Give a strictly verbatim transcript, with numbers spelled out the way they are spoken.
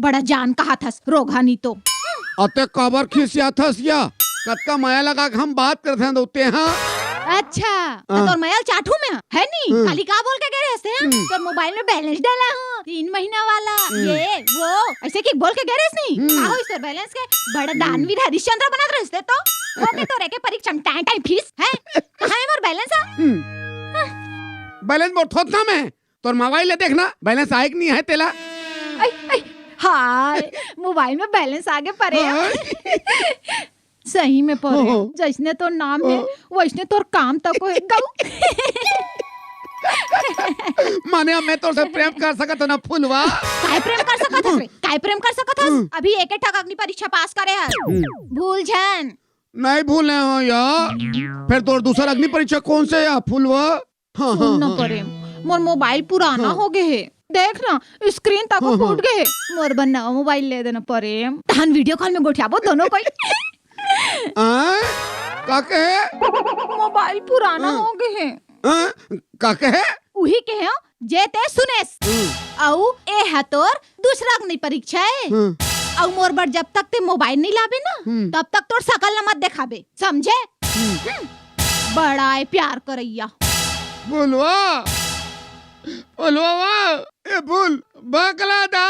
बड़ा जान कहाथस, रोगहा नी तो। अते काबर खिसियाथस या? कतका मया लगा के हम बात करत हन, तो तेहा। अच्छा, त हाँ। तोर मया ल चाटहूं मैं, है नी? हम्म। काली का बोल के गे रहिस ते, हाँ? हम्म। तोर मोबाइल में बैलेंस डला हो, तीन महीना वाला, हम्म। ये, वो, अइसे कि बोल के गे रहिस नी? हम्म। का होइस तोर बैलेंस के? बड़ा हम्म। दानवीर हरिश्चंद्र बनत रहिस ते तो, वो के तोर एके परीक्षा में टाइम टाइम फीस, हैं? कहाँ हे मोर बैलेंस, हाँ? हम्म। बैलेंस मोर थोथना में, तोर मोबाइल ले देखना, बैलेंस आय कि नहीं आय तेला। अई, अई, हाय, मोबाइल में बैलेंस आगे परे हे। हाय। सही में परे, हाँ। जइसने तोर नाम हे, हाँ। वइसने तोर काम तको हे। गऊ। माने अब मैं तोर से प्रेम कर सकत हंव ना, फुलवा? काय प्रेम कर सकत हस रे? काय प्रेम कर सकत हस? हम्म। अभी एके ठक अग्नि परीक्षा पास करे हस। हम्म। भूल झन। नहीं भूले हंव या। फेर तोर दूसर अग्नि परीक्षा कोन से या, फुलवा? हाँ, सुन हाँ, ना हाँ। परे, मोर मोबाइल पुराना हाँ। हो गे हे। देख ना, स्क्रीन तको हाँ, हाँ। फूट गे हे। मोर बर नवा मोबाइल ले देना परे। तहन वीडियो कॉल में गोठियाबो दोनों कोई। आय? का कहे? मोबाइल पुराना हाँ। हो गे हे। आय? का कहे? उही कहे हंव, जे ते सुनेस। हम्म। अउ ए ह तोर दूसरा अग्नि परीक्षा हे। हम्म। अउ मोर बर जब तक ते मोबाइल नहीं लाबे ना, हम्म। तब तक तोर सकल ल मत देखाबे, समझे? हम्म। हम्म। बड़ा ए प्यार करइया। फुलवा, फुलवा, ए फुल, बकला दा।